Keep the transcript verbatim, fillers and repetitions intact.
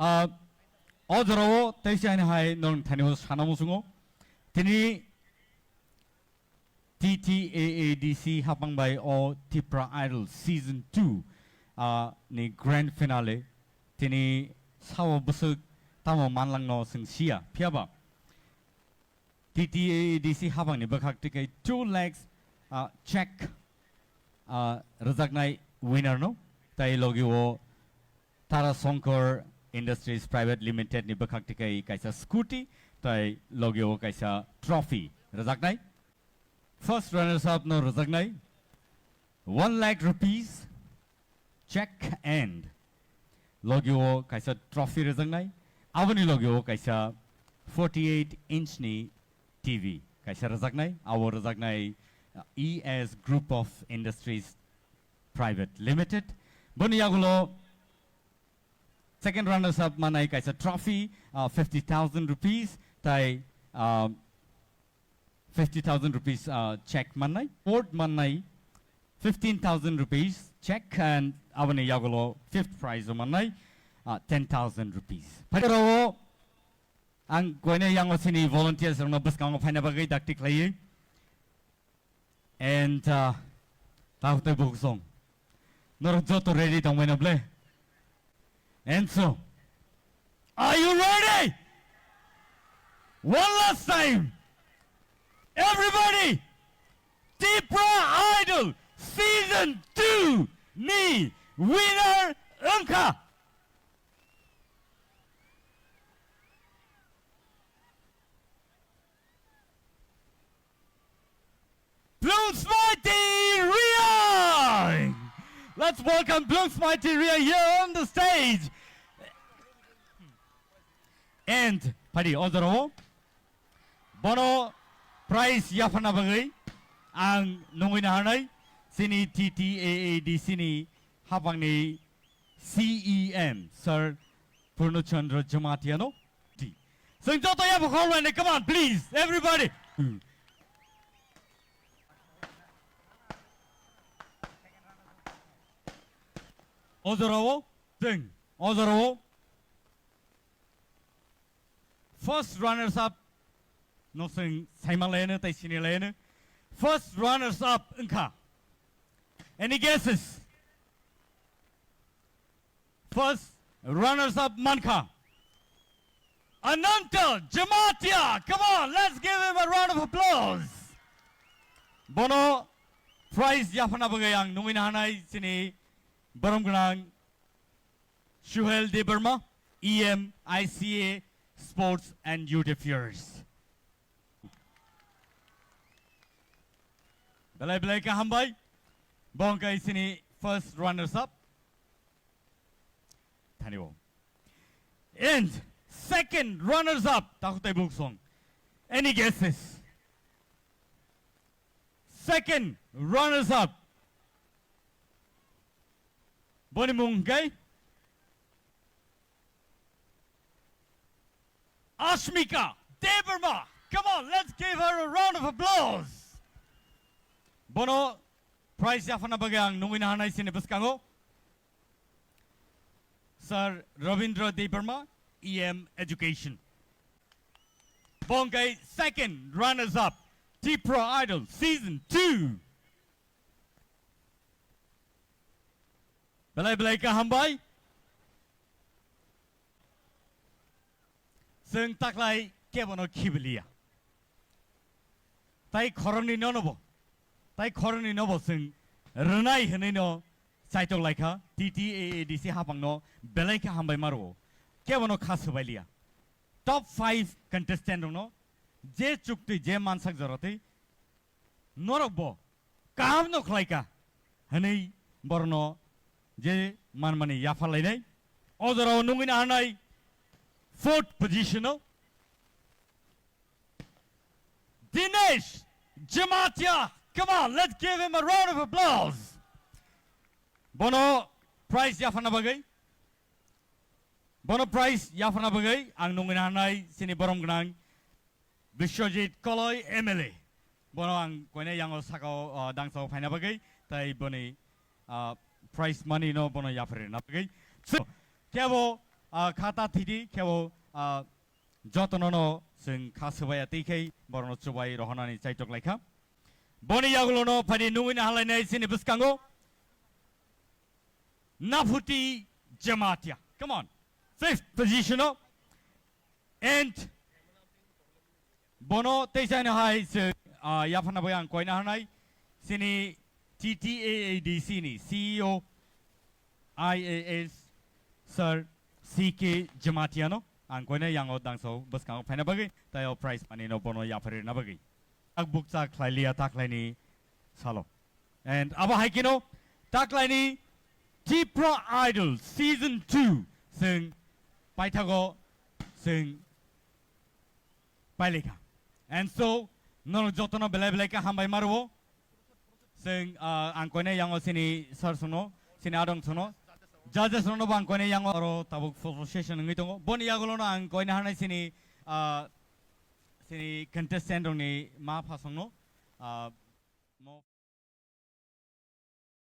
Ah, o jorao teisa ani hai norok thani o sana muchungo. Tini T T A A D C hapang bai o Tipra Idol Season two, ah, ni grand finale. Tini sao bwswk tamo manlangno chwng siya. Phiyaba T T A A D C hapangni bwkhak twi kai two lakhs, ah, check, ah, rwjaknai winner no. Tai logi o Tara Shankar Industries Private Limited ni bwkhak twi kai kaisa scooty, tai logi o kaisa trophy rwjaknai. First runners up no rwjaknai one lakh rupees check and logi o kaisa trophy rwjaknai. Aboni logi o kaisa forty-eight inch ni T V kaisa rwjaknai. Abo rwjaknai, uh, E S Group of Industries Private Limited. Boni yagulo second runners up manai kaisa trophy, uh, fifty thousand rupees, tai, uh, fifty thousand rupees, uh, check manai, award manai fifteen thousand rupees check, and aboni yagulo fifth prize o manai, uh, ten thousand rupees. Phairao ang koine yango sini volunteers rokno bwskango phaina bagwi dakti khlaiwi. And, uh, tao tei buksong. Norok joto ready tongmai na ble? And so, are you ready? One last time. Everybody, Tipra Idol Season two ni winner wngkha. Bloom Smarty Ria! Let's welcome Bloom Smarty Ria here on the stage. And, phaidi, o jorao bono prize yapharna bagwi ang nungwi naharnai chini T T A A D C ni hapangni C E M, Sir Purno Chandra Jamatia no. Chwng joto yapha khoroknai, come on, please, everybody. O jorao, chwng, o jorao first runners up no chwng saima laino tei sini laino. First runners up wngkha. Any guesses? First runners up mankha Ananta Jamatia. Come on, let's give him a round of applause. Bono prize yaphana bagwi ang nungwi nahanai chini borom gwnang Suhel Debbarma, E M I C A Sports and Youth Affairs. Belai belai khe hambai. Bongkai sini first runners up. Thani bo. And second runners up, takhuk tai buksong. Any guesses? Second runners up. Boni mung kai? Ashmika Debbarma. Come on, let's give her a round of applause. Bono prize yaphana bagwi ang nungwi nahanai sini bwskango Sir Rabindra Debbarma, E M Education. Bongkai second runners up, Tipra Idol Season two. Belai belai khe hambai. Chwng taklai kebono khibiliya. Tai khoroknwi nono bo, tai khoroknwi nobo chwng rwnai hwnwi no chaitok laikha, T T A A D C hapangno belai khe hambai ma rwo. Kebono kha swbailiya. Top five contestant rokno je chuktwi, je mansak jora twi norok bo kaham no khlai kha hwnwi borokno je manmani yapharlainai. O jorao nungwi naharnai fourth position o Dinesh Jamatia. Come on, let's give him a round of applause. Bono prize yapharna bagwi, bono prize yapharna bagwi ang nungwi naharnai chini borom gwnang Biswajit Koloi M L A. Bono ang koine yango sakao, ah, dangsao phaina bagwi, tai boni, ah, prize money no bono yapharina bagwi. So, kebo Ah, kha ta thidi khebo, ah, jotono no chwng kha swbaiya tei khai borokno chubai rohornani chaitok laikha. Boni yagulono phaidi nungwi nahalainai chini bwskango Naphuti Jamatia. Come on. Fifth position o. And bono teisa no hai se, ah, yaphana bai ang koina hanai sini T T A A D C ni C E O I A S Sir C K Jamatia no ang koina yango dangso bwskango phaina bagwi tei o prize money no bono yapharina bagwi. Ak bukcha khlai liya ta khlai ni salo. And abo hai kino ta khlai ni Tipra Idol Season two sing paithago sing pailikha. And so, norok jotono belai belai khe hambai maruo. Sing, ah, ang koine yango sini sir sono, sini adong sono. Judges rono bo ang koine yango aro tabuk photo session wngwi tongo. Boni yagulono ang koine hanai sini, ah, sini contestant rokni ma pha songno, ah, mo